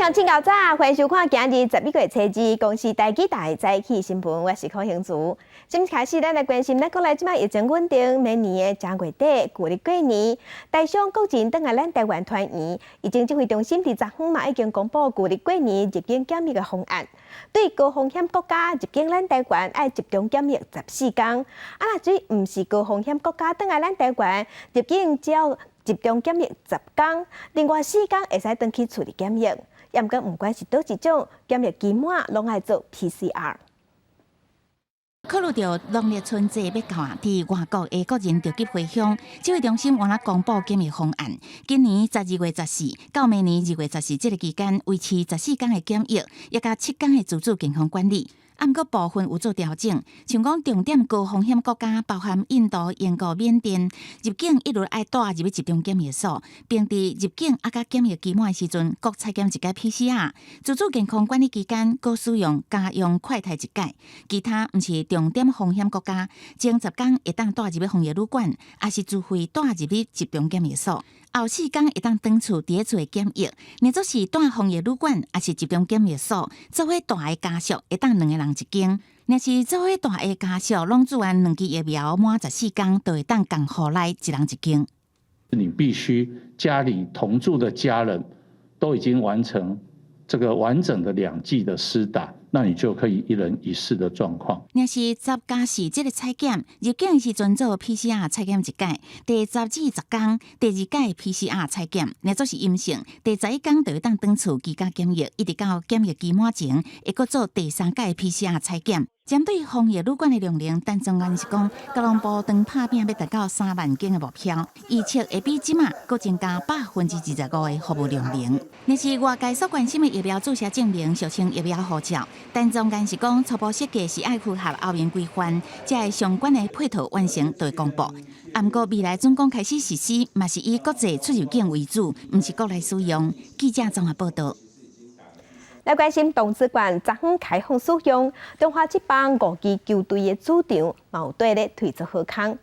朋友請𠢕早，歡迎收看今日11月初二公視台語台早起新聞，我是柯興祖。先開始，咱來關心咱國內這擺疫情穩定，明年的正月底舊曆過年，台商國人轉來咱台灣團圓。疫情指揮中心佇昨昏嘛已經公布舊曆過年入境檢疫的方案，對高風險國家入境咱台灣愛集中檢疫14天，啊若對毋是高風險國家轉來咱台灣入境只要集中檢疫10天，另外4天會使轉去厝裡檢疫。毋過毋管是佗一種檢疫期滿，攏愛做 PCR。考慮著農曆春節欲到啊，佇外國的國人著急回鄉，指揮中心倚仔公布檢疫方案。今年12月14到明年2月14這个期間，維持十四天的檢疫，抑佮7天的自主健康管理。啊，毋過部分有做調整，像講重點高風險國家，包含印度、英國、緬甸，入境一律愛帶入去集中檢疫所，並佇入境啊佮檢疫期滿的時陣，閣採檢一擺 PCR。自主健康管理期間，閣使用家用快篩一擺。其他毋是重點風險國家，前十工會當帶入去防疫旅館，抑是自費帶入去集中檢疫所。後四工會當轉厝佇咧厝的檢疫，若做是蹛防疫旅館，抑是集中檢疫所，做伙蹛的家屬會當兩個人一間。若是做伙蹛的家屬攏注完兩劑疫苗滿十四工，就會當仝戶內一人一間。你必須家裡同住的家人都已經完成這個完整的兩劑的施打，那你就可以一人一室的狀況。若是10+4這个採檢，入境時陣做 PCR 採檢一擺，第10至10工第二擺 PCR 採檢，若做是陰性，第11工就會當轉厝居家檢疫，一直到檢疫期滿前，會閣做第三擺 PCR 採檢。針對防疫旅館的量能，陳宗彥是講，吉隆坡當拍拚欲達到3萬間的目標，預測會比這馬閣增加25%的服務量能。若是外界所關心的疫苗注射證明，俗稱疫苗護照，陳宗彥是講初步設計是愛符合歐盟規範，才會相關的配套完成就會公布。啊，毋過未來總講開始實施，嘛是以國際出入境為主，毋是國內使用。記者綜合報道。來關心童子館昨昏開放使用，中華職棒五支球隊的主場嘛有綴咧推出好康。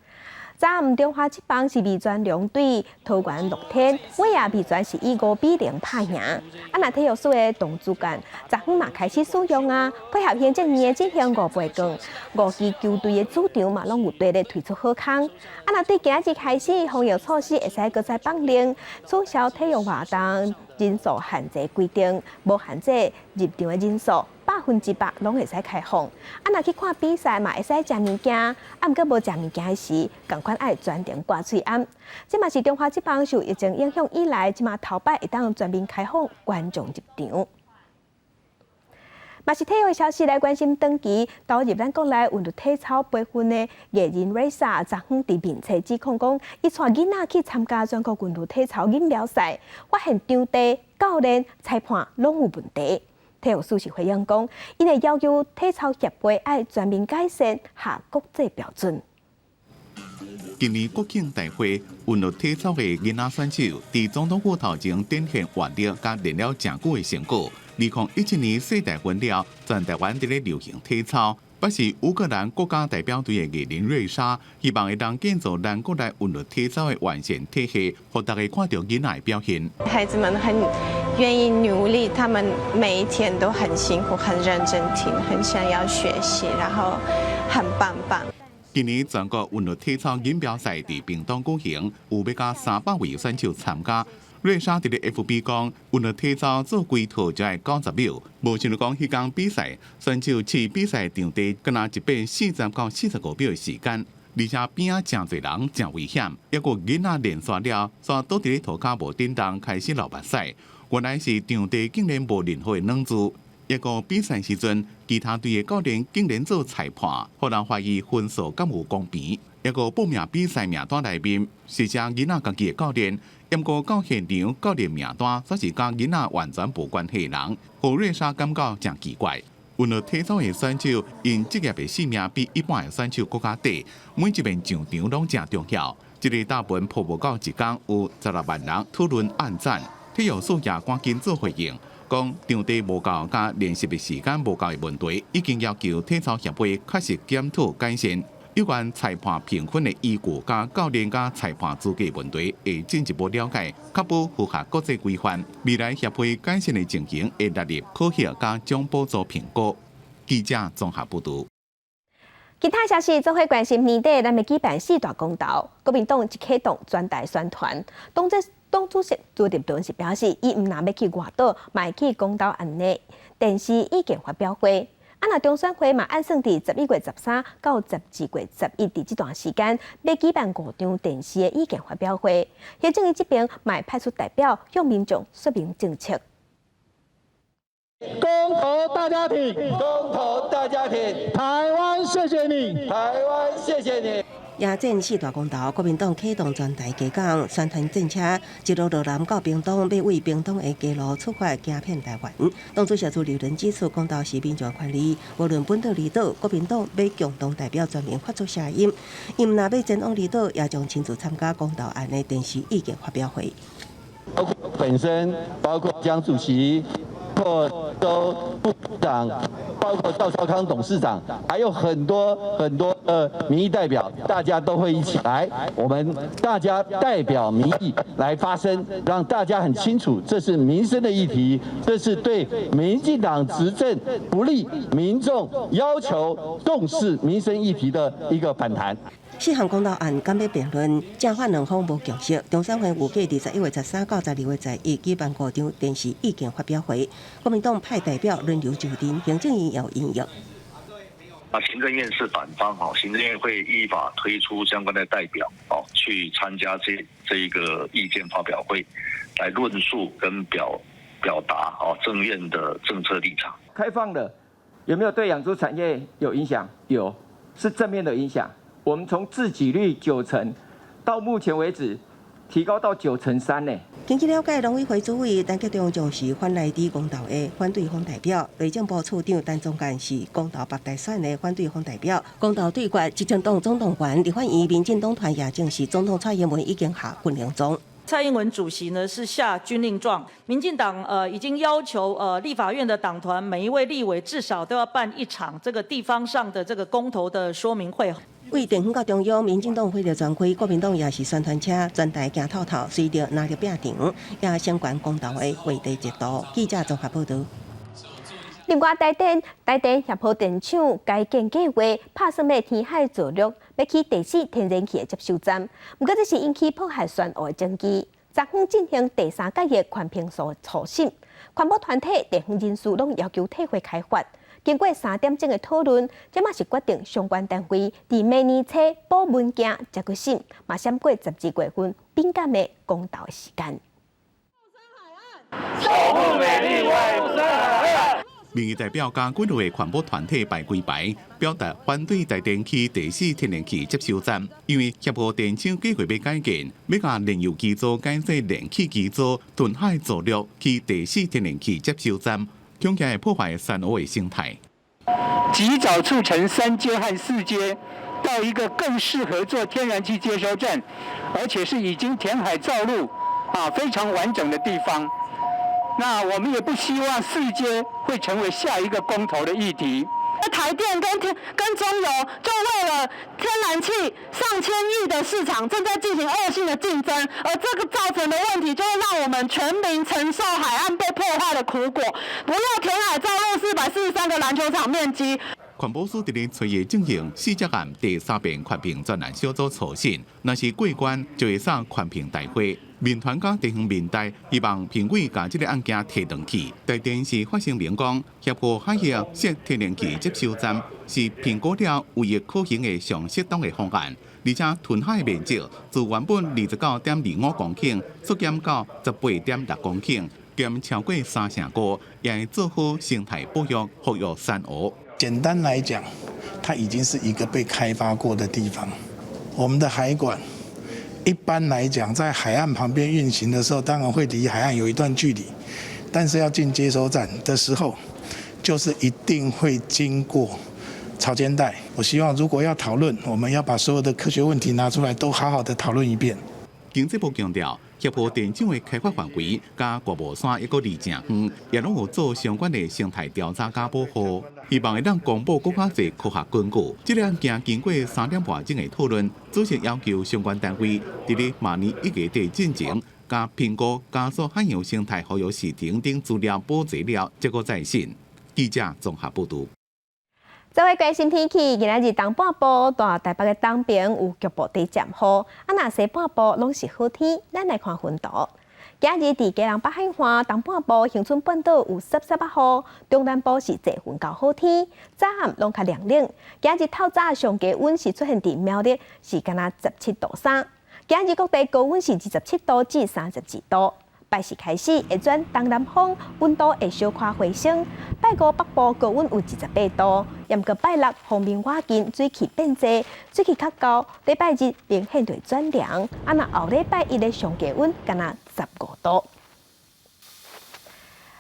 昨暗中華職棒是味全龍對桃園樂天，尾仔味全是以5比0拍贏。啊，若體育署的童子館昨昏嘛開始使用啊，配合行政院的進行五倍券，五支球隊的主場嘛攏有綴咧推出好康。啊，若對今日開始防疫措施會使閣再放寬，取消體育活動人數限制規定，無限制入場的人數，100%攏會使開放。啊，若去看比賽嘛會使食物件，啊，毋過無食物件的時，仝款愛全程掛喙罨。這嘛是中華職棒受疫情影響以來，這馬頭擺會當全面開放觀眾入場。嘛是體育消息來關心，長期投入咱國內韻律體操培訓的藝人瑞莎，昨昏佇面冊指控講，伊帶囡仔去參加全國韻律體操錦標賽，發現場地、教練、裁判攏有問題。體育署是回應講，𪜶會要求體操協會愛全面改善合國際標準。今年國慶大會韻律體操的囡仔選手，佇總統府頭前展現活力，佮練了誠久的成果。2017年世大運了，全台灣佇咧流行體操，抑是烏克蘭國家代表隊的藝人瑞莎，希望會當建造咱國內韻律體操的完善體系，予大家看著囡仔的表現。孩子們很願意努力，他們每一天都很辛苦，很認真聽，很想要學習，然後很棒棒。今年全國韻律體操錦標賽佇屏東舉行，有欲到300位選手參加。瑞莎佇咧 FB 講，韻律體操做規套就愛90秒，無想著講彼工比賽，選手試比賽場地，敢若一遍40到45秒的時間，而且邊仔誠濟人，誠危險。抑閣囡仔練煞了，煞倒佇咧塗跤無振動，開始流目屎。原來是場地竟然無任何的軟柱。抑閣比賽時陣，其他隊的教練竟然做裁判，予人懷疑分數敢有公平。抑閣報名比賽名單內面是寫囡仔家己的教練，毋過到現場教練名單煞是佮囡仔完全無關係的人，予瑞莎感覺誠奇怪。韻律體操的選手𪜶職業的性命比一般的選手閣較短，每一遍上場攏誠重要。這个貼文鋪無夠一工，有16萬人討論按讚。體育署也趕緊做回應，講場地無夠佮練習的時間無夠的問題，已經要求體操協會確實檢討改善。有關裁判評分的依據、佮教練佮裁判資格問題，會進一步了解，確保符合國際規範。未來協會改善的情形會納入考核佮獎補助評估。記者綜合報導。其他消息，做伙關心年底咱欲舉辦四大公投，國民黨一啟動全台宣傳，黨主席朱立倫是表示，伊毋但欲去外島，嘛會去公投案的電視意見發表會。啊，若中選會嘛按算佇11月13到12月11佇這段時間，欲舉辦五場電視的意見發表會。行政院這邊嘛會派出代表向民眾說明政策。公投大家挺，公投大家挺，台灣謝謝你，台灣謝謝你。迎戰四大公投，國民黨啟動全台街講宣傳戰車，一路落南到屏東，欲為屏東的街路出發，行遍台灣。黨主席朱立倫指出，公投是民眾權利，無論本島離島，國民黨欲共同代表全民發出聲音。伊毋但欲前往離島，也將親自參加公投案的電視意見發表會。包括本身，包括江主席，包括周部長，包括趙少康董事長，還有很多很多的民意代表，大家都會一起來。我們大家代表民意來發聲，讓大家很清楚，這是民生的議題，這是對民進黨執政不利、民眾要求重視民生議題的一個反彈。四項公投案敢欲辯論，正反兩方無共識。中選會預計佇11月13到12月11舉辦五場電視意見發表會，國民黨派代表輪流就陣，行政院有應用。啊，行政院是反方哦，行政院會依法推出相關的代表哦，去參加這一個意見發表會，來論述跟表達哦政院的政策立場。開放了，有沒有對養豬產業有影響？有，是正面的影響。我們從自給率9成，到目前為止提高到9.3%呢。根據了解，農委會主委陳吉仲將是反萊豬公投的反對方代表，內政部處長陳宗彥是公投北台選的反對方代表。公投對決，執政黨總動員，立法院民進黨團也正是總統蔡英文已經下軍令狀。蔡英文主席呢是下軍令狀，民進黨已經要求立法院的黨團每一位立委至少都要辦一場這個地方上的這個公投的說明會。為地方到中央，民進黨火力全開，國民黨也是宣傳車全台行透透，隨著藍綠拼場，也相關公投的話題熱度。記者綜合報導。另外，台電協和電廠改建計劃拍算欲填海造陸，欲起第四天然氣的接收站，毋過這是引起破壞珊瑚的爭議。昨昏進行第三屆的環評初審，環保團體、地方人士攏要求退回開發。經過3點鐘的討論，這馬是決定相關單位佇明年初補文件才閣審，嘛閃過12月份敏感的公投的時間。守護美麗外海岸。民意代表佮幾个環保團體排規排，表達反對台電起第四天然氣接收站，因為協和電廠計劃欲改建，欲共燃油機組改做燃氣機組，填海造陸起第四天然氣接收站，恐驚會破壞珊瑚的生態。及早促成三接和四接到一個更適合做天然氣接收站，而且是已經填海造陸啊非常完整的地方。那我們也不希望四接會成為下一個公投的議題。台電跟中油就為了天然氣上千億的市場正在進行惡性的競爭，而這個造成的問題，就會讓我們全民承受海岸被破壞的苦果。不要填海造陸443個籃球場面積。環保署佇咧初一進行四隻案第三遍環評專案小組初審，若是過關就會送環評大會。民團佮地方民代希望評委共這个案件提轉去。台電是發聲明講，協和海域設天然氣接收站是評估了唯一可行的上適當的方案，而且填海面積自原本29.25公頃縮減到18.6公頃，減超過3成5，也會做好生態保育、復育珊瑚。簡單來講，它已經是一個被開發過的地方。我們的海管一般來講，在海岸旁邊運行的時候，當然會離海岸有一段距離，但是要進接收站的時候，就是一定會經過潮間帶。我希望如果要討論，我們要把所有的科學問題拿出來，都好好的討論一遍。經濟部強調，協和電廠的開發範圍佮歌舞山抑閣離誠遠，也攏有做相關的生態調查佮保護，希望會當公布閣較濟科學根據。這個案件經過3點半鐘的討論，主席要求相關單位佇咧明年1月底進前，共評估加速海洋生態保育系統等資料補齊了，才閣再審。記者綜合報導。這位關心天氣，今仔日東半部大台北的東邊有局部佇漸雨，啊，若西半部攏是好天。咱來看雲圖。今日佇基隆北海岸東半部、恆春半島有濕濕仔雨，中南部是濟雲到好天，早暗攏較涼冷。今日透早上低溫是出現佇苗栗，是敢若17度3。今日各地高溫是27度至32度。拜四開始會轉東南風，溫度會小可回升。拜五北部高溫有28度，毋過拜六鋒面倚近，水汽變濟，水汽較厚。禮拜日明顯就會轉涼，啊若後禮拜一的上低溫敢若15度。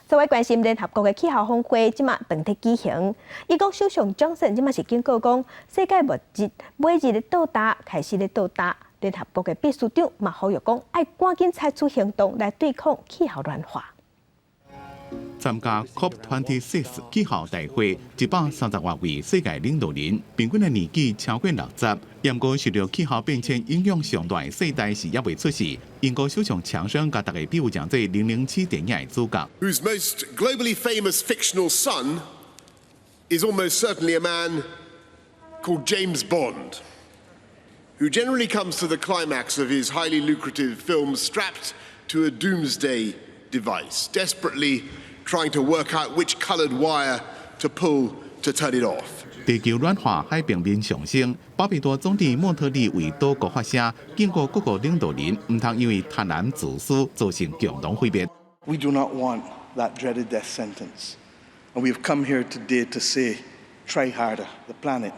這位關心聯合國的氣候峰會，這馬當佇舉行。英國首相強生這馬是警告講，世界末日每日咧倒踏，開始咧倒踏。聯合國的秘書長嘛呼籲講，愛趕緊採取行動來對抗氣候暖化。參加 COP26 氣候大會，130多位世界領導人，平均的年紀超過60，毋過受著氣候變遷影響上大的世代是猶未出世。英國首相強生共大家比喻成做007電影的主角。 Whose most globally famous fictional son is almost certainly a man called James Bond, who generally comes to the climax of his highly lucrative film strapped to a doomsday device, desperately trying to work out which colored wire to pull to turn it off. 地球暖化、海平面上升，巴比多總理莫特利為島國發聲，警告各國領導人毋通因為貪婪自私造成共同毀滅。 We do not want that dreaded death sentence, and we have come here today to say, try harder. The planet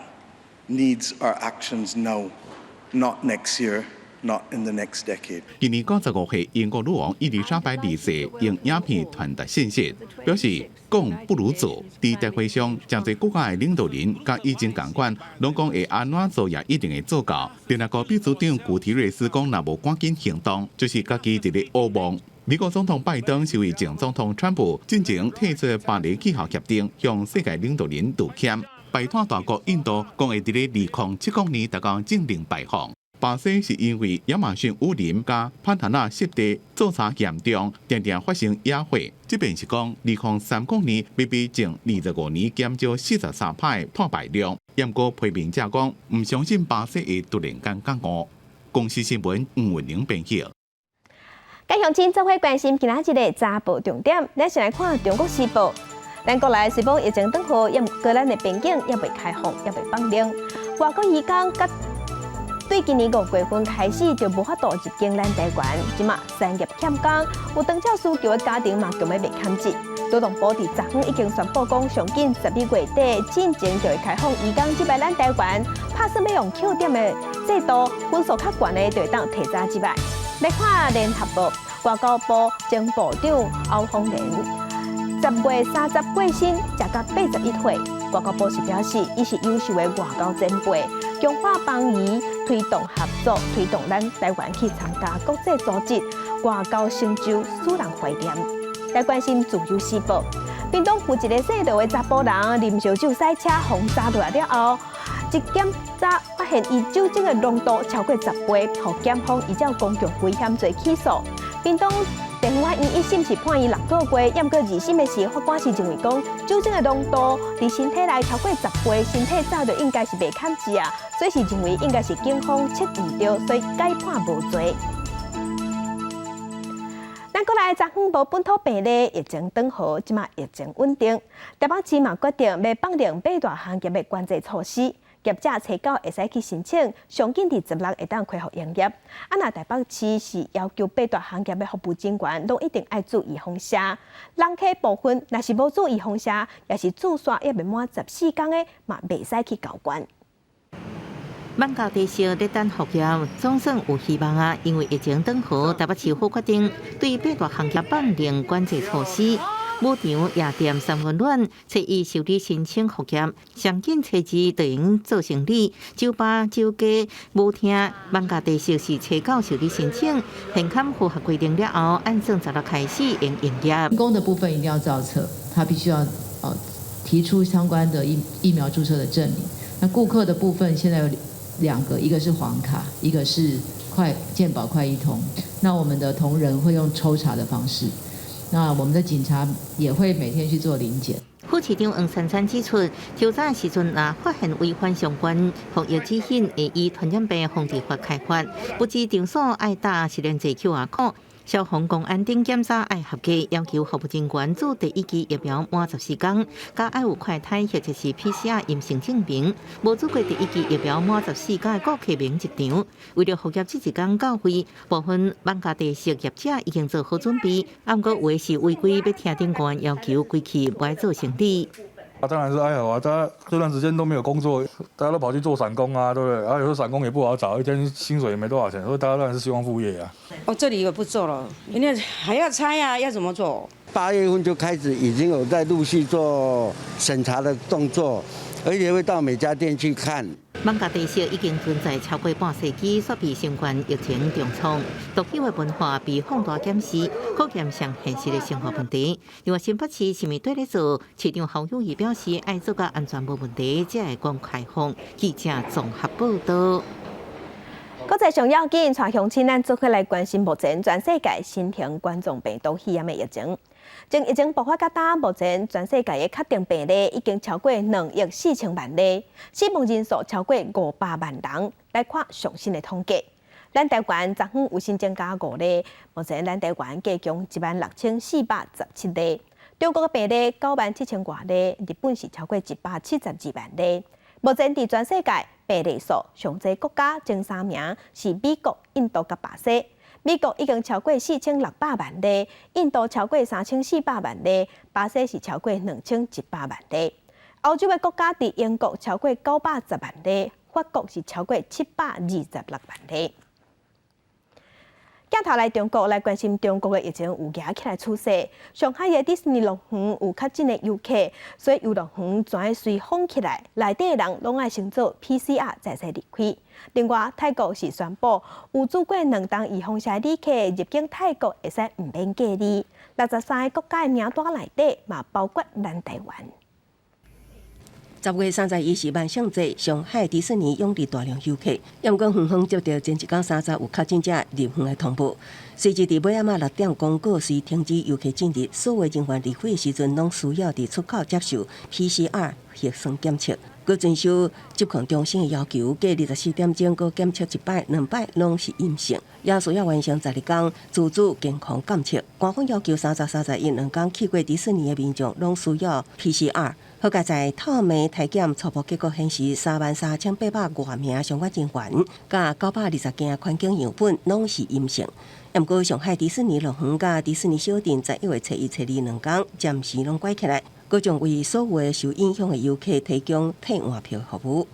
needs our actions now, not next year, not in the next decade. 今年95歲，英國女王伊麗莎白二世用影片傳達信息，表示講不如做。佇大會上，誠濟國家的領導人佮以前仝款，攏講會按怎做也一定會做到。聯合國秘書長古提瑞斯講，若無趕緊行動，就是家己佇咧惡夢。美國總統拜登是為前總統川普進前退出巴黎氣候協定，向世界領導人道歉。排碳大國印度講會佇咧2070年達到淨零排放。巴西是因為亞馬遜雨林佮潘塔納濕地做柴嚴重，定定發生野火。這便是講，2030年欲比前25年減少43%的碳排量。毋過批評者講，毋相信巴西會突然間覺悟。公視新聞吳文玲編譯。各鄉親做伙關心今仔日的早報重點，咱先來看《中國時報》。咱國內雖講疫情轉好，毋過咱的邊境猶未開放，猶未放靈。外國移工佮對今年5月份開始就無法度入境咱台灣，這馬產業欠工，有長照需求的家庭嘛強欲袂堪折。勞動部佇昨昏已經宣布講，上緊12月底進前就會開放移工入來咱台灣，拍算欲用扣點的制度，分數較懸的就會當提早入來。來看聯合報，外交部前部長歐鳳蓮。10月30過身，才到81歲。外交部是表示，伊是優秀的外交前輩，強化邦誼，推動合作，推動咱台灣去參加國際組織，外交成就使人懷念。來關心自由時報，屏東有一个姓劉的查埔人，啉燒酒駛車，予砸落來了後，一檢查發現伊酒精的濃度超過10倍，予檢方依照公共危險罪起訴。屏東地方法院一審是判伊6個月，毋過二審的時，法官是認為講酒精的濃度佇身體內超過十倍，身體早就應該是袂堪治啊，所以是認為應該是警方測毋著，所以改判無罪。咱國內昨昏無本土病例，疫情轉好，這馬疫情穩定。台北市嘛決定欲放靈八大行業的管制措施，業者初九會使去申請，上緊佇16會當恢復營業。啊，若台北市是要求八大行業的服務人員，攏一定愛注預防射。人客部分若是無注預防射，抑是注射猶未滿14工的，嘛袂使去交關。挽到地少咧等復業，總算有希望啊！因為疫情轉好，台北市府決定對八大行業放靈管制措施。舞場、夜店、三溫暖，初一受理申請復業，上緊初二就用做生理。酒吧、酒家、舞廳、網咖地是初九受理申請，現坎符合規定了後，按算十六開始用營業。員工的部分一定要造冊，他必須要提出相關的疫苗注射的證明。那顧客的部分現在有兩個，一個是黃卡，一個是快健保快易通。那我們的同仁會用抽查的方式，那我們的警察也會每天去做臨檢。副市長黃珊珊指出，抽查時陣若發現違反相關防疫指引，會依傳染病防治法開罰。不止場所愛打實聯制 QR code，消防、公安等檢查愛合格，要求服務人員注第一劑疫苗滿14天，佮愛有快篩或者是 PCR 陰性證明。無注過第一劑疫苗滿十四天的顧客免入場。為了復業這一工到位，部分網咖茶室業者已經做好準備，毋過有的是違規欲聽頂懸要求，規氣無愛做生理。啊，當然是還好啊！大家這段時間都沒有工作，大家都跑去做散工啊，對不對？啊，有時候散工也不好找，一天薪水也沒多少錢，所以大家當然是希望復業啊。哦，這裡我不做了，因為還要拆啊，要怎麼做？ 8月份就開始已經有在陸續做審查的動作，而且會到每家店去看。網咖茶室已經存在超過半世紀，煞被新冠疫情重創，獨有的文化被放大檢視，考驗上現實的生活問題。另外，新北市是毋綴咧做，市長侯友宜表示，愛做甲安全無問題，才會講開放。記者綜合報道。國際上要緊，帶鄉親咱做伙來關心目前全世界新型冠狀病毒肺炎的疫情。從疫情爆發到今，目前全世界的確定病例已經超過2億4千萬例，死亡人數超過500萬人。來看上新的統計，咱台灣昨昏有新增加五例，目前咱台灣計共16,417例。中國的病例9萬7千外例，日本是超過172萬例。目前佇全世界病例數上濟國家前三名是美國、印度佮巴西。美國已經超過4600萬例，印度超過3400萬例，巴西是超過2100萬例。歐洲的國家佇英國超過910萬例，法國是超過726萬例。鏡頭來中國來關心中國的疫情有夯起來趨勢。上海的迪士尼樂園有確診的遊客，所以遊樂園全隨封起來，內底的人攏愛先做 PCR 才會使入去。另外，泰國是宣布有注過兩針預防針旅客入境泰國會使毋免隔離。63個國家的名單內底嘛包括咱台灣。 10月31是萬聖節，上海迪士尼湧入大量遊客。毋過園方接到前一工三十有確診者入園的通報，隨即佇尾暗仔6點公告，隨停止遊客進入，所有人員離開的時陣，攏需要佇出口接受 PCR 核酸檢測，閣遵守疾控中心的要求，隔24點鐘閣檢測一擺、兩擺攏是陰性，也需要完成12天自主健康監測。官方要求30、31兩工去過迪士尼的民眾，攏需要 PCR。好佳哉透明篩檢初步結果顯示，33,800外名相關人員，佮920件環境樣本攏是陰性。毋過上海迪士尼樂園佮迪士尼小鎮11月初一、初二兩工暫時攏關起來，閣將為所有的受影響的遊客提供退換票服務。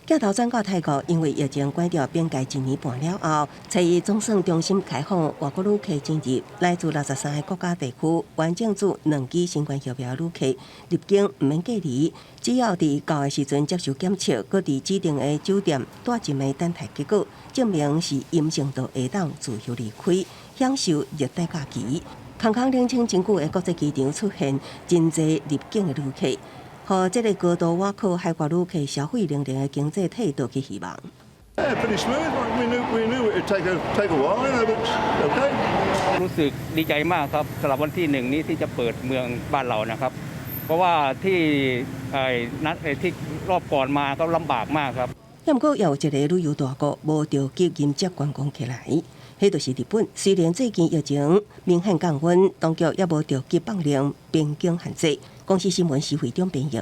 鏡頭轉到泰國，因為疫情關掉邊界一年半了後，初一總算重新開放外國旅客進入，來自63個國家地區，完整注兩劑新冠疫苗旅客入境毋免隔離，只要佇到的時陣接受檢測，閣佇指定的酒店蹛一暝等待結果，證明是陰性，就會當自由離開，享受熱帶假期。空空冷清真久的國際機場出現真濟入境的旅客。予這个高度倚靠海外旅客消費能力的經濟體倒去希望。 Yeah, pretty smooth. We knew it'd take a while, but okay. รู้สึกดีใจมากครับสำหรับวันที่หนึ่งนี้ที่จะเปิดเมืองบ้านเรานะครับ เพราะว่าที่ไอ้นัดไอ้ที่รอบก่อนมาก็ลำบากมากครับ毋過也有一个旅遊大國無著急迎接觀光客來，彼就是日本。雖然最近疫情明顯降溫，當局也無著急放寬邊境限制。公視新聞徐惠中編譯。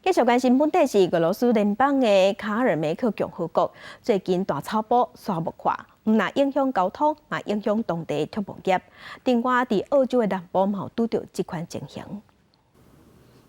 繼續關心本地是俄羅斯聯邦的卡爾梅克共和國，最近大草坡沙漠化，毋但影響交通，嘛影響當地畜牧業。另外，佇澳洲的南部嘛有拄著這款情形。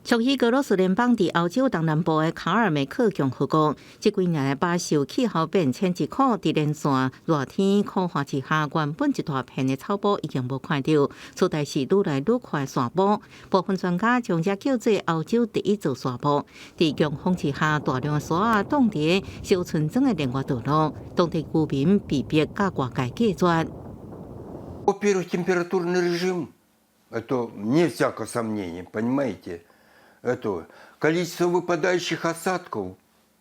屬於俄羅斯聯邦佇歐洲東南部的卡爾梅克共和國，這幾年來飽受氣候變遷之苦，佇連續熱天苦旱之下，原本一大片的草埔已經無看著，取代是愈來愈闊的沙漠。部分專家將這叫做歐洲第一座沙漠。佇強風之下，大量的沙仔擋佇小村莊的連外道路，當地居民被迫佮外界隔絕。 Во-первых, температурный режим, это вне всякого сомнения, понимаете? Это количество выпадающих осадков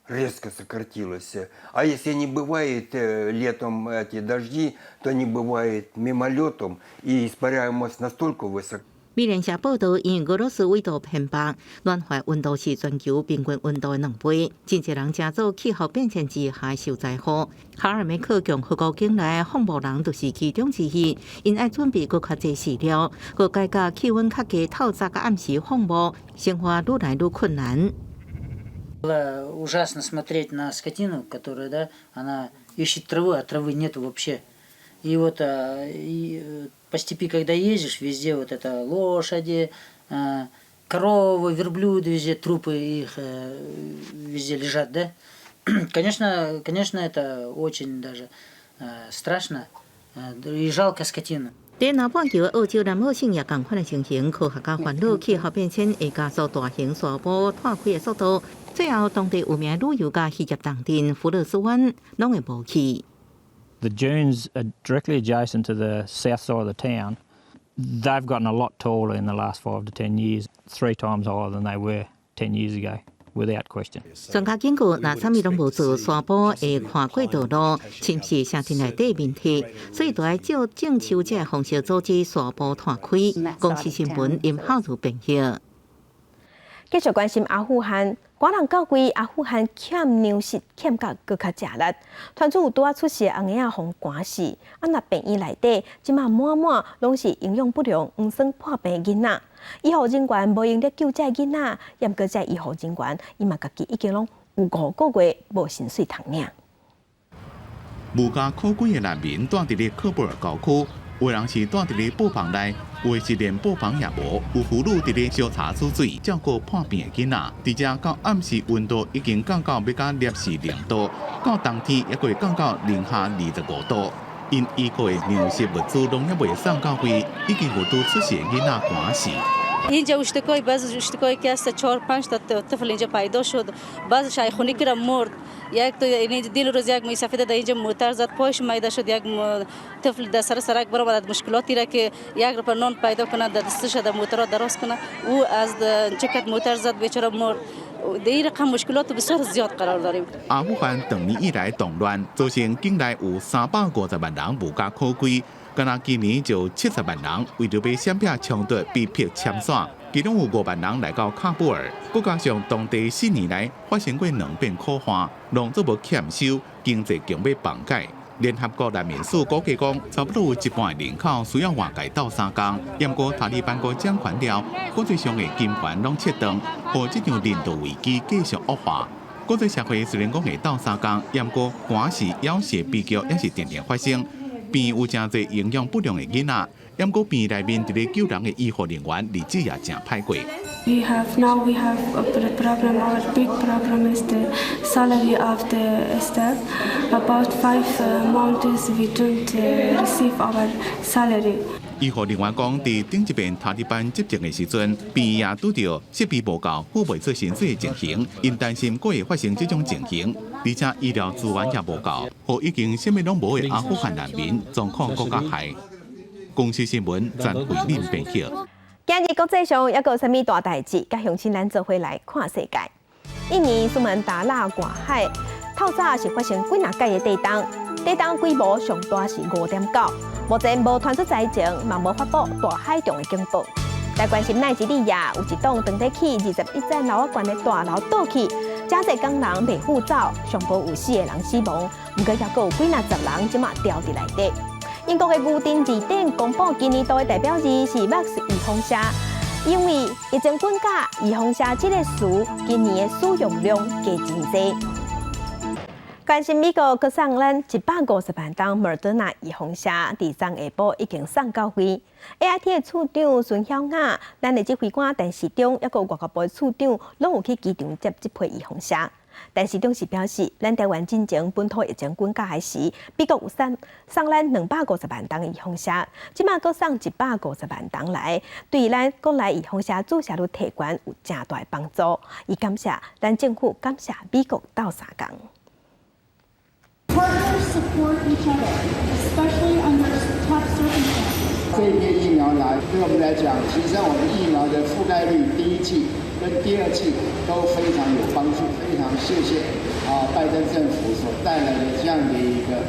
резко сократилось. А если не бывает летом эти дожди, то они бывают мимолетом, и испаряемость настолько высока. 美聯社報導，因為俄羅斯緯度偏北，暖化溫度是全球平均溫度的2倍，真濟人稱做氣候變遷之下的受災戶。卡爾梅克共和國境內放牧人就是其中之一，𪜶愛準備閣較濟飼料，閣改甲氣溫較低，透早佮暗時放牧，生活愈來愈困難。 Было ужасно смотреть на скотину, которая, да, она ищет траву, а травы нету вообще. И вот по степи, когда ездишь, везде вот это лошади, коровы, верблюды, везде трупы их везде лежат, да? Конечно, конечно, это очень даже страшно и жалко скотину. 佇南半球的澳洲南澳省也仝款的情形，科學家煩惱氣候變遷會加速大型沙漠湠開的速度，最後當地有名旅遊佮漁業重鎮弗勒斯灣攏會無去。 The dunes are directly adjacent to the south side of the town. They've gotten a lot taller in the last 5 to 10 years, three times higher than they were 10 years ago, without question. 專家警告，若啥物攏無做，沙坡會跨過道路，侵蝕城鎮內底面體，所以就愛照種樹這个方式阻止沙坡湠開。公視新聞林浩如編譯。繼續關心阿富汗，寒人到季，阿富汗欠糧食欠甲閣較食力，傳出有拄仔出世的嬰仔予寒死。啊，若病院內底，這馬滿滿攏是營養不良、黃酸破病囡仔，醫護人員無閒咧救這囡仔，毋過這醫護人員伊嘛家己已經攏有5個月無薪水通領。無家可歸的難民蹛佇咧喀布爾郊區，有人是蹛佇咧布棚內，有的是連布棚也無。有婦女佇咧燒茶煮水，照顧破病的囡仔。佇遮到暗時溫度已經降到欲佮攝氏0度，到冬天猶閣會降到零下25度。𪜶依靠的糧食物資攏猶未送到位，已經有拄出世的囡仔寒死。 اینجا اشتکای بعض اشتکای که هست چهار پنج تا طفل اینجا پیدا شد بعض شیخونی که مرد یک تو دین روز یک موی سفید در اینجا موتر زد پایش میده شد یک طفل در سر سرک برآمد مشکلاتی را که یک روپه نان پیدا کنه در دستش در موتر دراز کنه او از چکت موتر زد بیچاره مرد در این رقم مشکلات بسیار زیاد قرار داریم。阿富汗長年以來動亂，造成境內有350萬人無家可歸。干焦今年就70萬人為著欲閃避衝突被迫遷徙，其中有5萬人來到喀布爾。閣加上當地4年來發生過兩遍苦旱，農作物欠收，經濟強欲崩解。聯合國難民署估計講，差不多有一半人口需要外界鬥相共。毋過塔利班閣掌權了，國際上的金援攏切斷，予這場人道危機繼續惡化。國際社會雖然講會鬥相共，毋過寒死、枵死的悲劇也是定定發生。病院有誠濟營養不良的囡仔，毋過病院內面佇咧救人的醫護人員日子也誠歹過。 We have now we have a problem. Our big problem is the salary of the staff. About 5 months we don't receive our salary. 醫護人員講，佇頂一遍塔利班執政的時陣，病院也拄著設備無夠、付袂出薪水的情形，𪜶擔心閣會發生這種情形，而且醫療資源也無夠，予已經啥物攏無的阿富汗難民狀況閣較害。公視新聞詹慧敏編譯。今日國際上猶閣有啥物大代誌？佮鄉親咱做伙來看世界。印尼蘇門答臘外海，透早是發生幾若擺的地動，地動規模上大是5.9，目前無傳出災情，嘛無發布大海動的警報。來關心奈及利亞有一棟長得起21層樓仔懸的大樓倒去，誠濟工人袂赴走，上無有四個人死亡，毋過猶閣有幾若十人這馬牢佇內底。英國的牛津字典公布今年度的代表字是 Vax 預防射，因為疫情滾價，預防射這个詞今年的使用量加真濟。關心美國閣送咱150萬針莫德納預防射，佇昨下晡已經送到位。AIT 的處長孫曉雅，咱的指揮官陳時中，抑閣外交部的處長，攏有去機場接這批預防射。陳時中是表示，咱台灣進前本土疫情滾價的時，美國有送送咱250萬針預防射，這馬閣送150萬針來，對咱國內預防射注射率提懸有誠大的幫助。伊感謝咱政府，感謝美國鬥相共。 Partners support each other, especially under tough circumstances. 這一批疫苗來，對我們來講，提升我們疫苗的覆蓋率，第一劑跟第二劑都非常有幫助。非常謝謝啊，拜登政府所帶來的這樣的一個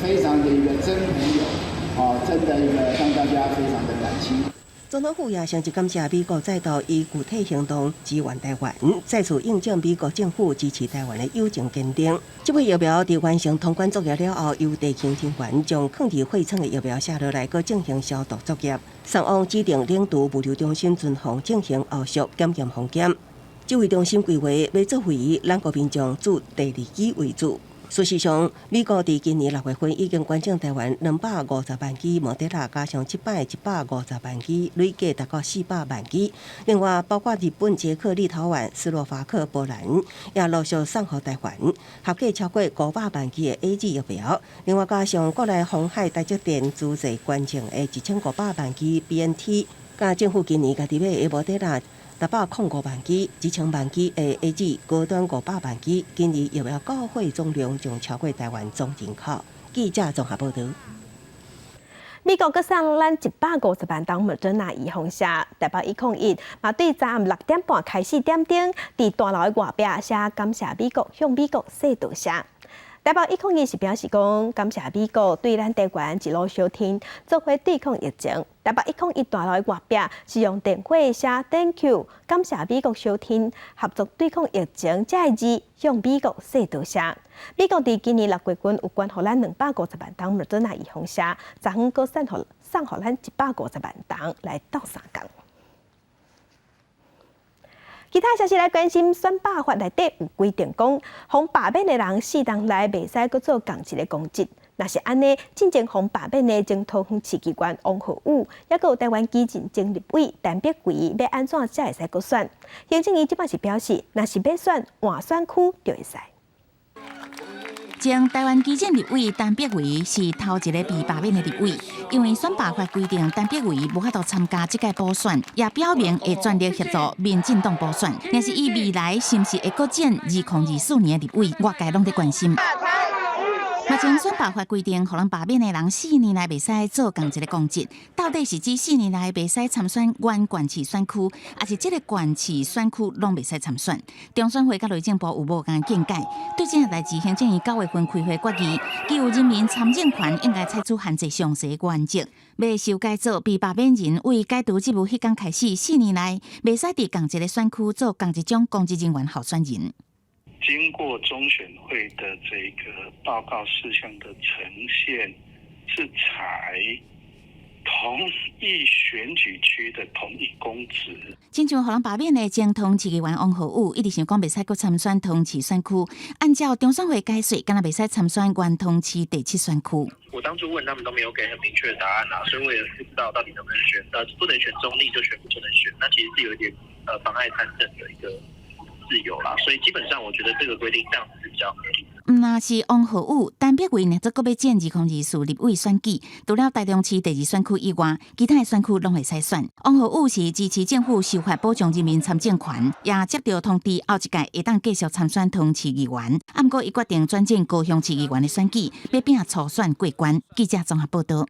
非常的一個真朋友，啊，真的一個讓大家非常的感激。總統府也相繼感謝美國再度以具體行動支援台灣，再次印證美國政府支持台灣的友情堅定。這批疫苗佇完成通關作業了後，由地勤人員將囥佇貨倉的疫苗卸落來，閣進行消毒作業，送往指定冷儲物流中心存放，進行後續檢驗封檢。指揮中心規劃欲做會以咱國民眾注第二劑為主。事實上，美國佇今年6月份已經捐贈台灣250萬劑莫德納，加上這擺150萬劑，累計達到400萬劑。另外，包括日本、捷克、立陶宛、斯洛伐克、波蘭，也陸續送予台灣，合計超過500萬劑的 AZ 疫苗。另外，加上國內鴻海、台積電資助捐贈的1500萬劑 BNT，佮政府今年家己買的莫德納。605萬劑，1000萬劑的 AZ 高端500萬劑，今年疫苗交貨總量將超過台灣總人口。記者綜合報導。美國閣送咱150萬針莫德納預防射，台北101嘛對昨暗6點半開始點燈，佇大樓的外壁寫感謝美國，向美國說多謝。台北101是表示講，感謝美國對咱台灣一路相挺，做伙對抗疫情。台北101大樓的外壁是用電火寫 Thank you，感謝美國相挺，合作對抗疫情，這个字向美國說多謝。美國佇今年6月份有捐予咱250萬針莫德納預防射，昨昏閣送予送予咱150萬針來鬥相共。其他消息來關心，選罷法內底有規定講，予罷免的人4年內袂使閣做仝一个公職。若是按呢，進前予罷免的前桃園市議員王浩宇，抑閣有台灣基進前立委陳碧桂，欲按怎才會使閣選？行政院這擺是表示，若是欲選換選區就會使。前台灣基進立委陳碧桂是頭一个被罷免的立委，因為選罷法規定，陳碧桂無法度參加這屆補選，也表明會全力協助民進黨補選。但是伊未來是毋是會閣選2024年的立委，外界攏佇關心。目前選罷法規定，予人罷免的人4年內袂使做仝一个公職，到底是指4年內袂使參選原縣市選區，抑是這个縣市選區攏袂使參選？中選會佮內政部有無仝見解？對這項代誌，行政院9月份開會決議，自由人民參政權應該採取限制詳細原則，欲修改做被罷免人為解除職務彼工開始，四年內袂使佇仝一个選區做仝一種公職人員候選人。經過中選會的這個報告事項的呈現，是採同一選舉區的同一公職。親像予人罷免的前桃園市議員王浩宇，一直想講袂使閣參選桃園市選區，按照中選會解說，敢若袂使參選原桃園市第七選區。我當初問他們都沒有給很明確的答案啦，所以我也不知道到底能不能選。不能選中壢就全部不能選，那其實是有一點妨礙參政的一個自由啦，所以基本上我覺得這個規定這樣子是比較合理。毋但是王浩宇、陳碧桂呢，則閣欲戰2024立委選舉，除了台中市第二選區以外，其他的選區攏會使選。王浩宇是支持政府修法保障人民參政權，也接到通知後一屆會當繼續參選桃園市議員。毋過伊決定轉戰高雄市議員的選舉，欲拼初選過關。記者綜合報導。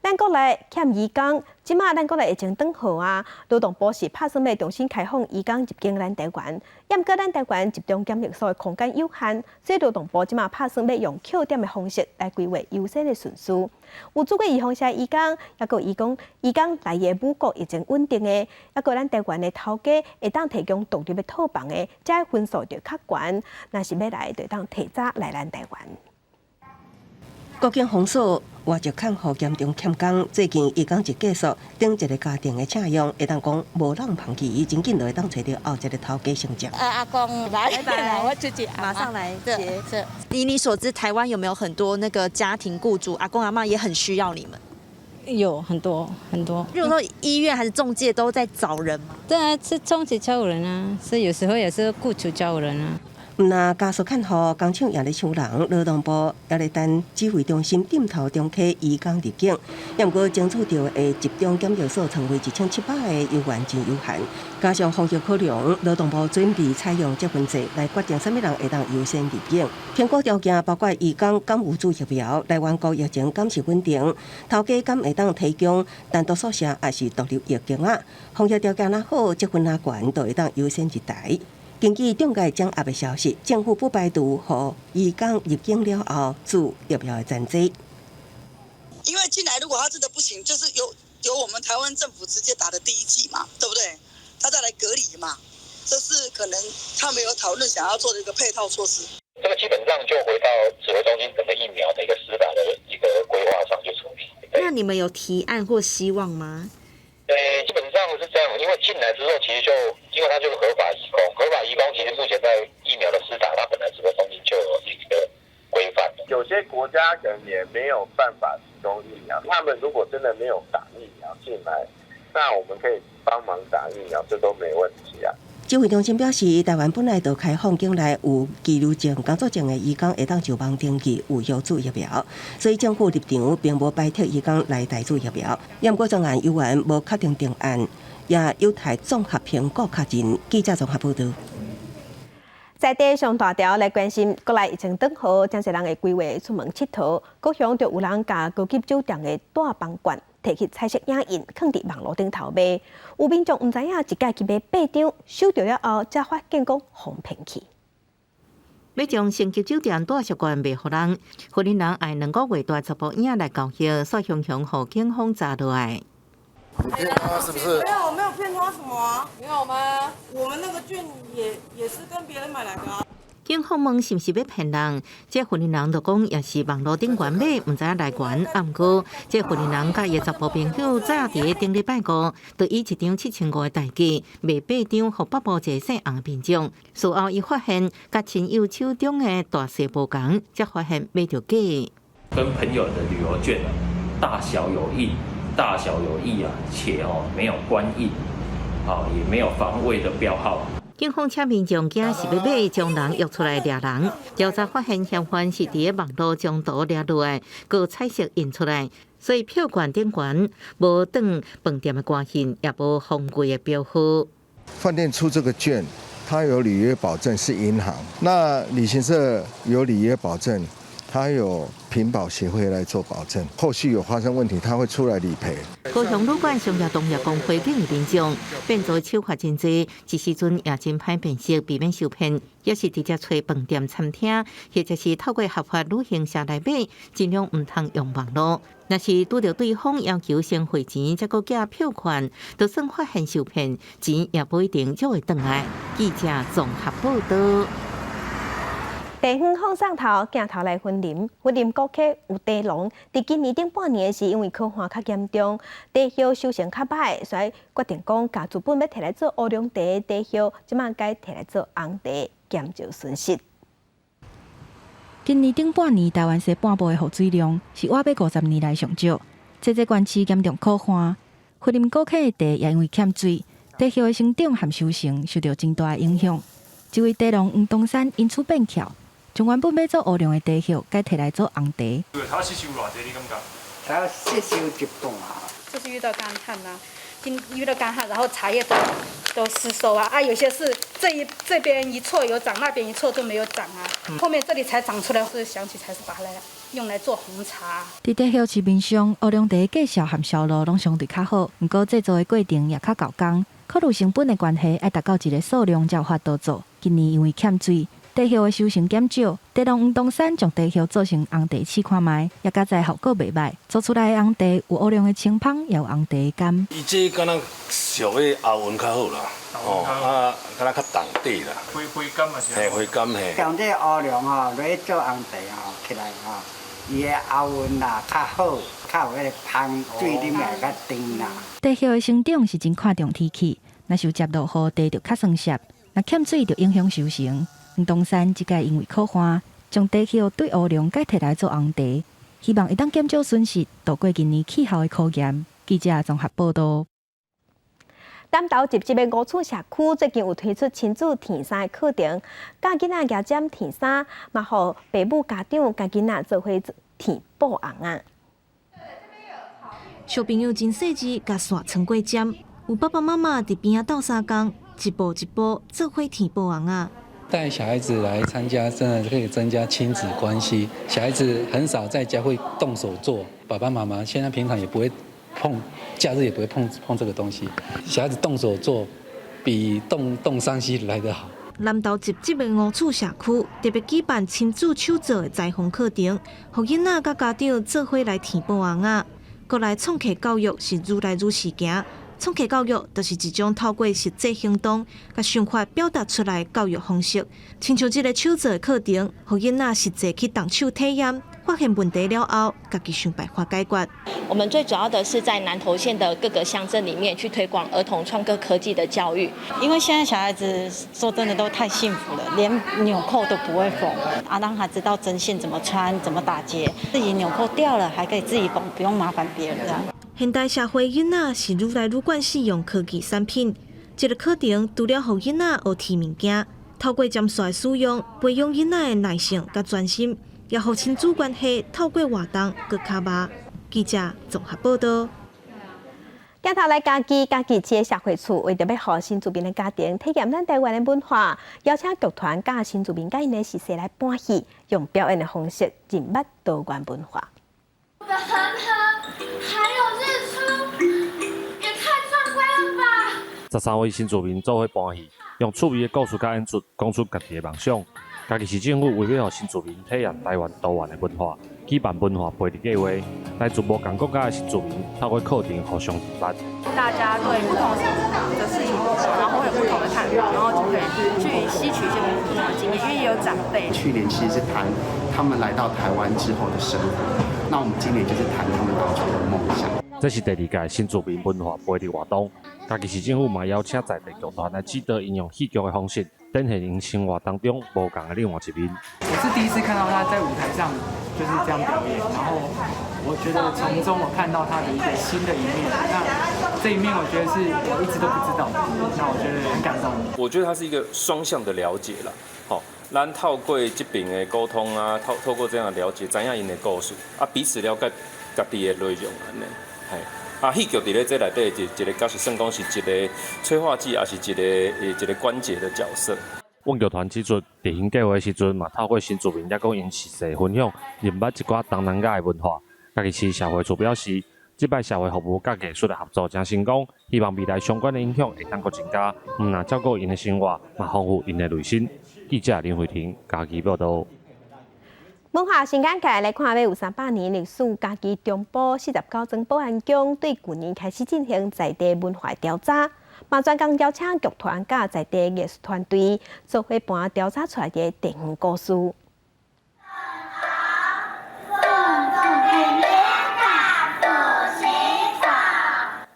咱國內欠移工，這馬咱國內疫情轉好啊，勞動部是拍算欲重新開放移工入境咱台灣。毋過咱台灣集中檢疫所的空間有限，所以勞動部這馬拍算欲用扣點的方式來規劃優先的順序。有注過預防射移工，抑閣移工移工來的母國疫情穩定的，抑閣咱台灣的頭家會當提供獨立的套房的，這分數就較懸。若是欲來，就當提早來咱台灣。國境封鎖，外籍看護嚴重欠工。最近移工一結束，頂一个家庭的請用，會當講無人捧起，真緊就會當揣著後一个頭家承接。阿公來，來，我自己馬上來接。是。以你所知，台灣有沒有很多那個家庭僱主，阿公阿嬤也很需要你們？有很多很多。比如說醫院還是仲介都在找人嗎？對啊，是中介招人啊，是有時候也是僱主招人啊。毋若家屬看護，工廠也咧搶人，勞動部也咧等指揮中心點頭中批移工入境。也毋過爭取著的集中檢疫所床位1700個猶原真有限，加上防疫考量，勞動部準備採用積分制來決定啥物人會當優先入境。評估條件包括移工敢有注疫苗，來源國疫情敢是穩定，頭家敢會當提供單獨宿舍抑是獨立浴間仔。防疫條件若好，積分若懸，就會當優先入台。根據中介掌握的消息，政府不排除予移工入境了後注疫苗的前提。因為進來如果他真的不行，就是由我們台灣政府直接打的第一劑嘛，對不對？他再來隔離嘛，這是可能他們有討論想要做的一個配套措施。這個基本上就回到指揮中心整個疫苗的一個施打的一個規劃上去處理。那你們有提案或希望嗎？基本上是這樣，因為進來之後，其實就因為他就是合法移工，合法移工其實目前在疫苗的施打，它本來指揮中心就有一個規範。有些國家可能也沒有辦法提供疫苗，他們如果真的沒有打疫苗進來，那我們可以幫忙打疫苗，這都沒問題啊。指揮中心表示，台灣本來就開放境內有居留證、工作證的移工會當上網登記有效注疫苗，所以政府立場並無排斥移工來台注疫苗。毋過專案猶原無確定定案，也有待綜合評估確認。記者綜合報導。在地上大條來關心國內疫情轉好，真濟人會規劃出門𨑨迌，高雄就有人共高級酒店的大房券提去彩色影印，囥佇網路頂頭賣。有民眾毋知影一擺去買八張，收著了後，才發現講予騙去。欲將星級酒店大食券賣予人，雲林人愛2個月帶查埔囝來交易，煞雄雄予警方查落來。你騙他是不是？沒有，我沒有騙他什麼啊。沒有嗎？我們那個券也是跟別人買來的啊。警方問是毋是欲騙人，這雲林人就講也是網路頂懸買，毋知影來源。啊，毋過這雲林人佮伊查埔朋友早佇頂禮拜五，就以一張7500的代價賣八張予北部一个姓洪的民眾。事後伊發現，佮親友手中的大細無仝，才發現買著假。跟朋友的旅遊券大小有異，大小有異啊，且哦沒有官印，啊也沒有防偽的標號。警方請民眾驚是欲買，將人約出來掠人。調查發現，嫌犯是佇咧網路將圖掠落來，閣彩色印出來，所以票券頂懸無擋飯店的官印，也無防偽的標號。飯店出這個券，它有履約保證，是銀行。那旅行社有履約保證，它有品保協會來做保證，後續有發生問題，他會出來理賠。高雄旅館商業同業公會建議民眾變做手法真濟，這時陣也真歹辨識，避免受騙，抑是直接揣飯店、餐廳，或者是透過合法旅行社來買，盡量毋通用網路。若是拄著對方要求先匯錢，才閣寄票券，就算發現受騙，錢也無一定就會轉來。記者綜合報導。地方放送頭鏡頭來雲林，雲林古溪有茶農，佇今年頂半年時，因為乾旱較嚴重，茶葉收成較䆀，所以決定講，共原本欲提來做烏龍茶的茶葉，這擺改提來做紅茶，減少損失。今年頂半年，台灣西半部的雨水量是倚欲50年來上少，濟濟縣市嚴重苦旱，雲林古溪的茶也因為欠水，茶葉的生長和收成受著真大的影響。這位茶農黃東山因此變巧。將原本欲做烏龍的茶葉，改提來做紅茶。它吸收偌濟？你感覺？它吸收一半啊。就是遇到乾旱啊，遇到乾旱，然後茶葉都失收啊。啊，有些是這邊一撮有長，那邊一撮都沒有長啊。後面這裡才長出來，是想起才是把它來用來做紅茶。佇茶葉市面上，烏龍茶價數和銷路攏相對較好，毋過製作的過程也較猴工，考慮成本的關係，愛達到一个數量才有法度做。今年因為欠水，茶葉的收成減少，茶農黃東山將茶葉做成紅茶試看覓，也佳哉效果袂䆀。做出來的紅茶有烏龍的清芳，也有紅茶的甘。伊這敢若屬於喉韻較好啦，哦啊，敢若較重底啦。回甘嘛是。嘿，回甘嘿。像這烏龍吼，來做紅茶吼，起來吼，伊的喉韻啦較好，較有彼个芳，水啉來較甜啦。茶葉的生長是真看重天氣，若是接落雨，茶就較酸澀；若欠水就影響收成。黃東山這擺因為苦旱，將茶葉對烏龍改提來做紅茶，希望會當減少損失，渡過今年氣候的考驗。記者綜合報道。南投集集的五處社區最近有推出親子天衫的課程，教囡仔舉針天衫，嘛予爸母家長共囡仔做伙天布尪仔。小朋友真細緻，共線穿過針，有爸爸媽媽佇邊仔鬥相共，一步一步做伙天布尪仔。帶小孩子來參加，真的可以增加親子關係。小孩子很少在家會動手做，爸爸媽媽現在平常也不會碰，假日也不會碰碰這個東西。小孩子動手做，比動動3C 來得好。南投集集的五處社區特別舉辦親子手作的裁縫課程，予囡仔佮家長做伙來天布尪仔。國內創客教育是愈來愈時行，創客教育就是一種透過實際行動，共想法表達出來教育方式。親像這个手作的課程，予囡仔實際去動手體驗，發現問題了後，家己想辦法解決。我們最主要的是在南投縣的各個鄉鎮裡面去推廣兒童創客科技的教育。因為現在小孩子說真的都太幸福了，連紐扣都不會縫啊，讓他知道針線怎麼穿、怎麼打結，自己紐扣掉了還可以自己縫，不用麻煩別人。現代社會囡仔是愈來愈慣使用科技產品，這个課程除了予囡仔學天物件，透過針線的使用，培養囡仔的耐性佮專心，也予親子關係透過活動閣較密。記者綜合報道。鏡頭來嘉義，嘉義市的社會處為著欲予新住民的家庭體驗咱台灣的文化，邀請劇團佮新住民佮𪜶的熟似來扮戲，用表演的方式認捌多元文化。的恆河，還有日出，也太壯觀了吧！13位新住民做伙扮戲，用趣味的故事佮演出，講出家己的夢想。嘉義市政府為欲予新住民體驗台灣多元的文化，舉辦文化培育計劃，來自無仝國家的新住民透過課程互相認捌。大家對不同的事情，然後會有不同的看法，然後就可以去吸取一些不同的經驗，因為也有長輩。去年其實是談他們來到台灣之後的生活，那我們今年就是談他們當初的夢想。這是第二屆新住民文化培育活動，嘉義市政府嘛邀請在地劇團來指導，𪜶用戲劇的方式展現𪜶生活當中無仝的另外一面。我是第一次看到他在舞台上就是這樣表演，然後我覺得從中我看到他的一個新的一面，那這一面我覺得是我一直都不知道的，那我覺得很感動。我覺得它是一個雙向的了解啦，吼，咱透過這邊的溝通啊，透過這樣的了解，知影𪜶的故事，啊，彼此了解家己的內容按呢，嘿。啊，戲劇佇咧這內底一個角色，算講是一個催化劑，抑是一個關節的角色。阮劇團指出，執行計劃的時陣，嘛透過新住民抑閣𪜶熟似分享，認捌一寡東南亞的文化。嘉義市社會處表示，這擺社會服務佮藝術的合作誠成功，希望未來相關的影響會當閣增加，毋但照顧𪜶的生活，嘛豐富𪜶的內心。記者林慧婷嘉義報道。文化新眼界來看，欲有300年歷史，嘉義中埔49莊保安宮對舊年開始進行在地文化調查，嘛專工邀請劇團佮在地藝術團隊做伙搬調查出來的地方故事。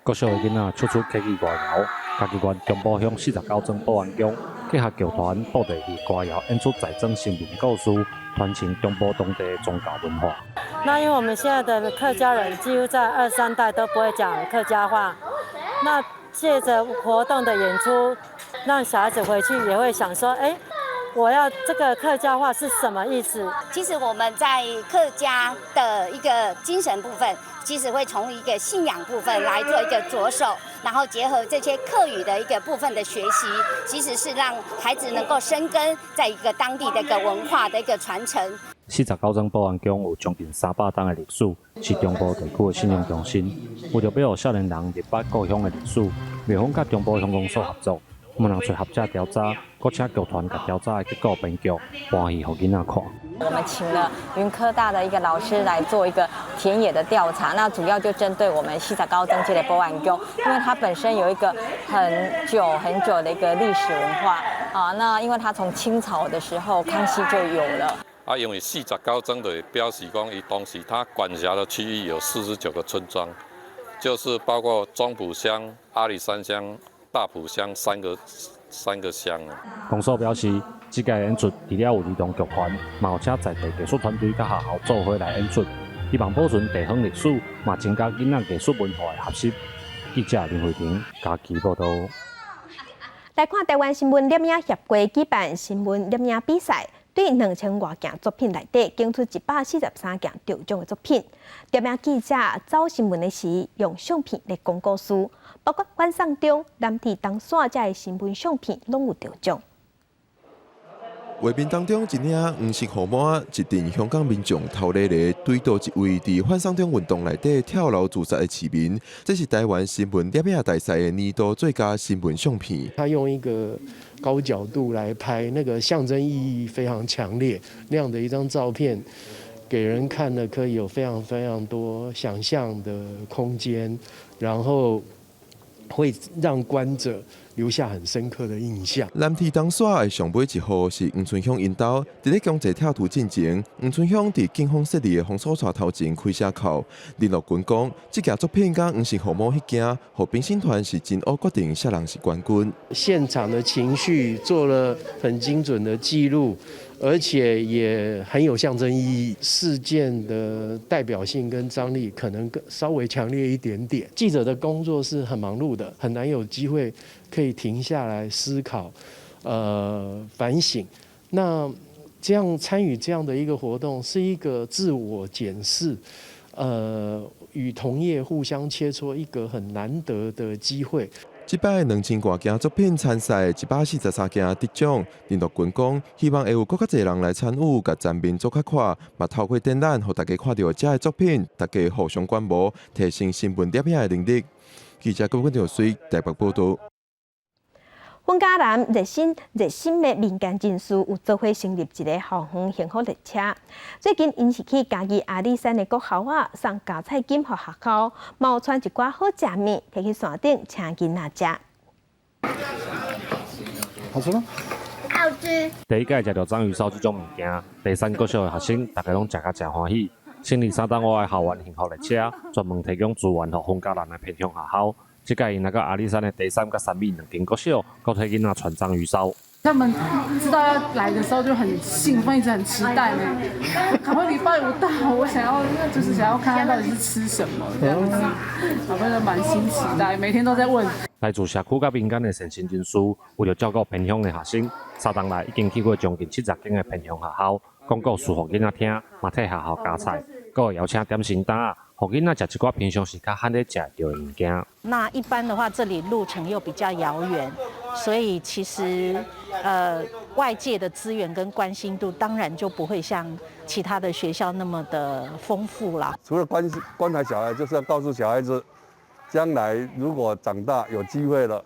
國小的囡仔唱出客語歌謠，嘉義縣中埔鄉49莊保安宮結合劇團布袋戲歌謠演出在莊新聞故事，傳承中埔當地的宗教文化。那因為我們現在的客家人幾乎在二三代都不會講客家話，那借著活動的演出，讓小孩子回去也會想說，欸，我要這個客家話是什麼意思？其實我們在客家的一個精神部分，其實會從一個信仰部分來做一個着手，然後結合這些客語的一個部分的學習，其實是讓孩子能夠深耕在一個當地的一個文化的一個傳承。 49莊保安宮有將近300年的歷史，是中部地區的信仰中心。為著欲予少年人認捌故鄉的歷史，廟方佮中埔鄉公所合作，毋但揣學者調查，閣請劇團共調查的結果編劇搬戲予囡仔看。我們請了雲科大的一個老師來做一個田野的調查，那主要就針對我們49莊這個保安宮，因為它本身有一個很久很久的一個歷史文化啊，那因為它從清朝的時候康熙就有了。啊，因為四十九莊就表示講，伊當時他管轄的區域有49個村莊，就是包括中埔鄉、阿里山鄉、大埔鄉三個鄉啊。公所表示，這屆演出除了有兒童劇團，嘛有請在地藝術團隊佮學校做伙來演出，希望保存地方歷史，嘛增加囡仔藝術文化的學習。記者林慧婷嘉義報導。來看台灣新聞攝影協會舉辦新聞攝影比賽，對2000外件作品內底，揀出143件得獎的作品。攝影記者走新聞的時，用相片來講故事，包括反送中、藍天東山這个新聞相片，攏有得獎。畫面當中，一領黃色雨帽，一陣香港民眾頭咧咧，對著一位佇反送中運動內底跳樓自殺的市民。這是台灣新聞攝影大賽的年度最佳新聞相片。他用一個高角度來拍，那個象徵意義非常強烈，那樣的一張照片，給人看了可以有非常非常多想象的空間，然後會讓觀者留下很深刻的印象。藍天東山的上尾一號是黃春香𪜶兜，佇咧強制拆除進前，黃春香佇警方設立的封鎖帶頭前開聲哭。林樂群講，這件作品佮黃色雨帽彼件，予評審團是真烏決定啥人是冠軍。現場的情緒做了很精準的記錄，而且也很有象徵意義。事件的代表性跟張力可能更稍微強烈一點點。記者的工作是很忙碌的，很難有機會可以停下來思考、反省。那這樣參與這樣的一個活動，是一個自我檢視，與同業互相切磋一個很難得的機會。這擺2000外件作品參賽，143件得獎。林樂群講，希望會有閣較濟人來參與，共層面做較闊，嘛透過展覽，予大家看著這个作品，大家互相觀摩，提升新聞攝影的能力。記者郭冠水台北報導。雲嘉南熱心的民間人士有做伙成立一个校園幸福列車。最近，𪜶是去嘉義阿里山的國校仔送加菜金予學校，嘛有傳一寡好食物，提去山頂請囡仔食。好吃嗎？好吃。第一擺食著章魚燒這種物件，第三國小的學生逐家攏食甲誠歡喜。成立三冬外的校園幸福列車，專門提供資源予雲嘉南的偏鄉學校。這擺𪜶來到阿里山的第三佮三美兩間國小，閣替囡仔傳章魚燒。他們知道要來的時候就很興奮，一直很期待呢。趕快禮拜五到，我想要就是想要看看到底是吃什麼這樣子，小朋友滿心期待，每天都在問。來自社區佮民間的善心人士，為著照顧偏鄉的學生，三冬來已經去過將近70間的偏鄉學校，講故事予囡仔聽，嘛替學校加菜，閣會邀請點心檔仔，予囡仔食一寡平常時較罕咧食著的物件。那一般的話，這裡路程又比較遙遠，所以其實外界的資源跟關心度當然就不會像其他的學校那麼的豐富啦。除了關懷小孩，就是要告訴小孩子，將來如果長大有機會了，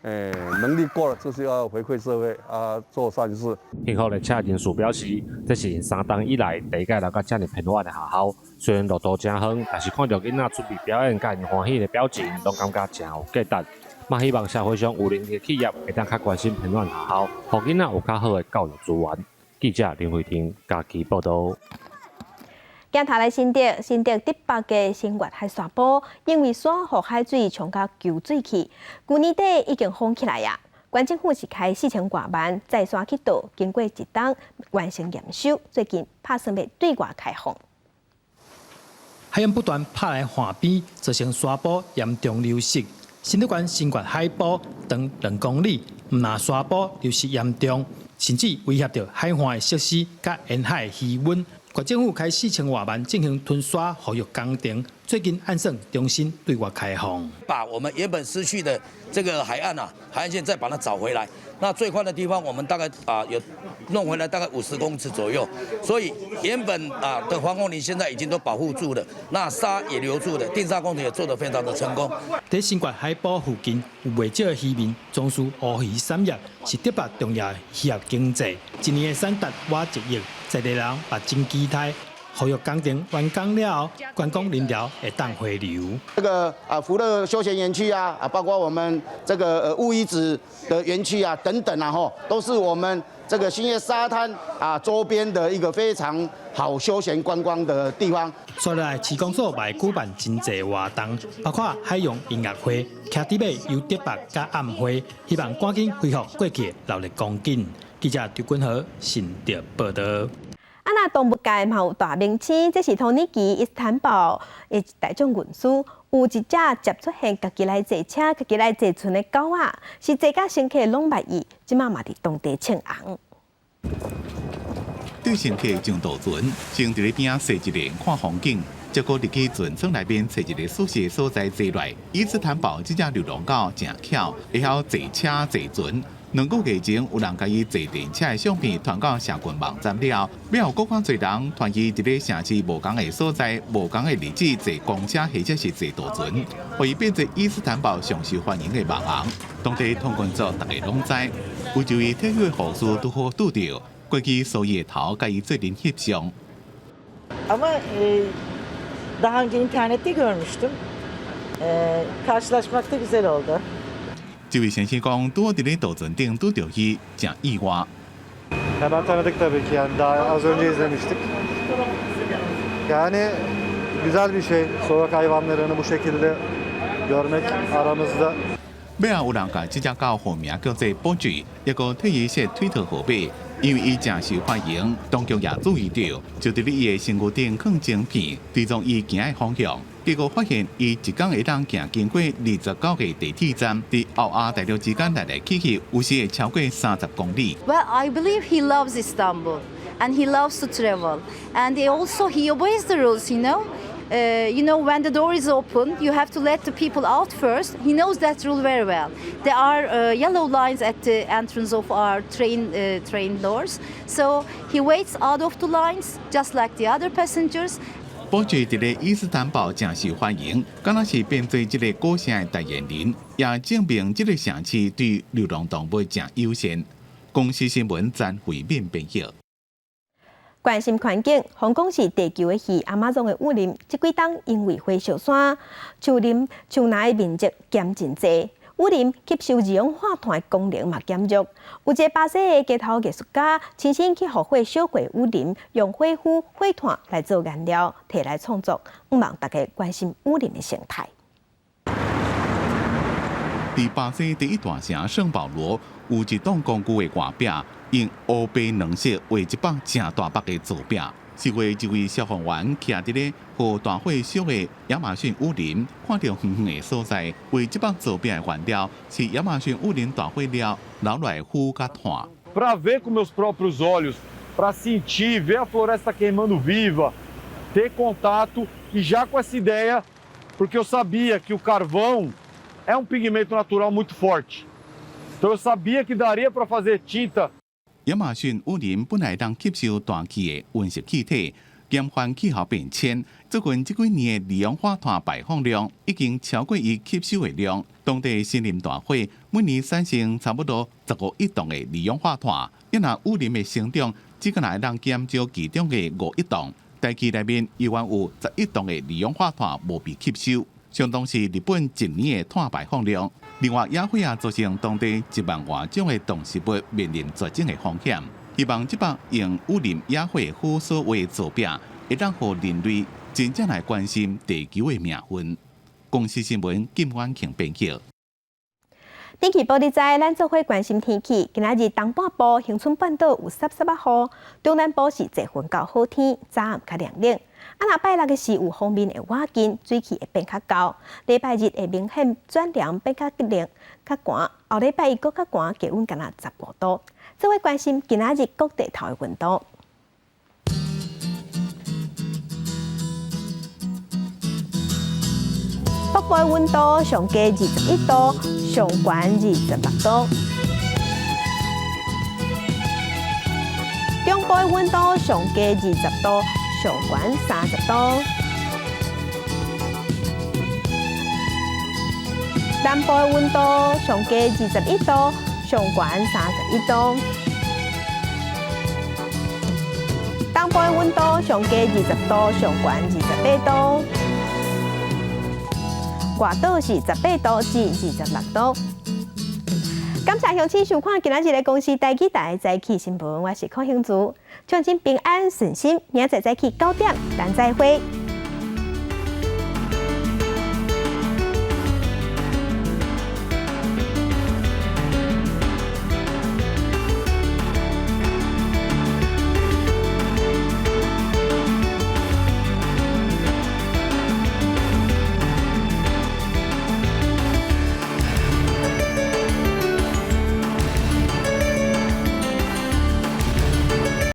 能力過了，就是要回饋社會啊，做善事。幸福列車人士表示，這是𪜶三冬以來第一擺來到遮爾偏遠的學校。雖然路途誠遠，但是看著囡仔準備表演，佮𪜶歡喜的表情，攏感覺誠有價值。嘛希望社會上有能力的企業會當較關心偏遠學校，予囡仔有較好的教育資源。記者林慧婷嘉義報導。鏡頭來新竹，新竹竹北的新月海沙埔，因為山雨海水沖甲溝水去，舊年底已經封起來啊。縣政府是開4000外萬載沙去倒，經過一冬完成驗收，最近拍算欲對外開放。海湧不斷拍來岸邊，造成沙埔嚴重流失。新竹縣新月海埔長2公里，毋但沙埔流失嚴重，甚至威脅著海岸的設施佮沿海的漁塭。縣政府開4000外萬進行吞沙復育工程，最近按算重新對外開放。把我們原本失去的這個海岸啊，海岸線再把它找回來。那最寬的地方，我們大概啊有弄回來大概50公尺左右。所以原本啊的防風林現在已經都保護住了，那沙也留住了，定沙工程也做得非常的成功。佇新月海埔附近有袂少的漁民從事烏魚產業，是竹北重要漁業經濟，一年的產值倚一億，在地人嘛真期待，復育工程完工了後，觀光人潮會當回流。這個啊，福樂休閒園區啊，啊，包括我們這個烏魚子的園區啊，等等啊，吼，都是我們這個新葉沙灘啊周邊的一個非常好休閒觀光的地方。所來市公所嘛會舉辦真濟活動，包括海洋音樂會、騎豬馬、遊蝶白佮暗會，希望趕緊恢復過去的熱鬧光景。記者張君和新竹報道。啊，若動物界嘛有大明星，這是土耳其伊斯坦堡的大眾運輸，有一隻捷出現家己來坐車、家己來坐船的狗仔，是坐甲乘客攏捌伊，這馬嘛佇當地衝紅。對乘客上渡船，先佇咧邊仔踅一下看風景，結果入去船艙內面揣一个舒適的所在坐落來。伊斯坦堡這隻流浪狗誠巧，會曉坐車坐船。兩個月前，有人共伊坐電車的相片傳到社群網站了，尾後閣較濟人傳伊佇咧城市無仝的所在、無仝的日子坐公車或者是坐渡船，予伊變做伊斯坦堡上受歡迎的網紅。當地通勤族逐家攏知，有一位退休的護士拄好拄著，過去梳伊的頭，共伊做陣翕相。 Ama daha önce internette görmüştüm. Karşılaşmak da güzel oldu. 這位先生講，拄好佇咧渡船頂拄著伊，誠意外。 Hemen tanıdık tabii ki yani daha az önce izlemiştik. Yani güzel bir şey sokak hayvanlarını bu şekilde görmek aramızda. 尾後有人共這隻狗號名叫做寶珠，抑閣替伊設推特號碼，因為伊誠受歡迎，當局也注意著，就佇咧伊的身軀頂囥晶片，追蹤伊行的方向。結果發現，伊一工會當行經過29個地鐵站，佇歐亞大陸之間來來去去，有時會超過30公里。 Well, I believe he loves Istanbul and he loves to travel. And he also he obeys the rules. When the door is open, you have to let the people out first. He knows that rule very well. There are yellow lines at the entrance of our train doors. So he waits out of the lines, just like the other passengers. 寶珠佇咧伊斯坦堡誠受歡迎，敢若是變做這個古城的代言人，也證明這個城市對流浪動物誠友善。公視新聞詹慧敏編譯。關心環境，風講是地球的肺，亞馬遜的雨林，這幾冬因為火燒山，樹林樹林的面積減真濟，雨林吸收二氧化碳的功能嘛減弱。有一个巴西的街頭藝術家親身去予火燒過雨林，用火灰、火炭來做顏料，提來創作，向望大家關心雨林的生態。佇巴西第一大城聖保羅，有一棟公寓的外壁，用烏白兩色畫一幅誠大幅的図壁，是畫一位消防員徛佇咧予大火燒的亞馬遜雨林，看著遠遠的所在，畫這幅図壁的原料是亞馬遜雨林大火了留落來灰佮炭。 Para ver com meus próprios olhos, para sentir, ver a floresta queimando viva, ter contato e já com essa ideia, porque eu sabia que o carvão é um pigmento natural muito forte. Então eu sabia que daria para fazer tinta. 亞馬遜雨林本來當吸收大氣的溫室氣體，減緩氣候變遷。最近這幾年的二氧化碳排放量已經超過伊吸收的量。當地森林大火每年產生差不多15億噸的二氧化碳，若雨林的生長只閣會當減少其中的5億噸。大氣內面猶原有10億噸的二氧化碳無被吸收，相當是日本一年的碳排放量。另外，野火也造成當地1萬外種的動植物面臨絕種的風險。希望這幅用雨林野火灰所畫的作品，會當予人類真正來關心地球的命運。公視新聞金婉慶編輯。天氣報你知，咱做伙關心天氣。今仔日東半部、恆春半島有濕濕仔雨，中南部是濟雲到好天，早暗較涼冷。啊，若拜六的時有鋒面會倚近，水汽會變較厚。禮拜日會明顯轉涼，變較冷、較寒。後禮拜一閣較寒，低溫干焦15度。做伙關心今仔日各地頭的溫度。北部的溫度上低21度，上懸26度。中部的溫度上低20度，上懸30度。南部的溫度上低21度，上懸31度。東部的溫溫度上低20度，上懸28度。外島是18度至26度。感謝鄉親收看今仔日的公視台語台早起新聞，我是柯興竹，祝恁平安順心，明仔載早起9點，咱再會。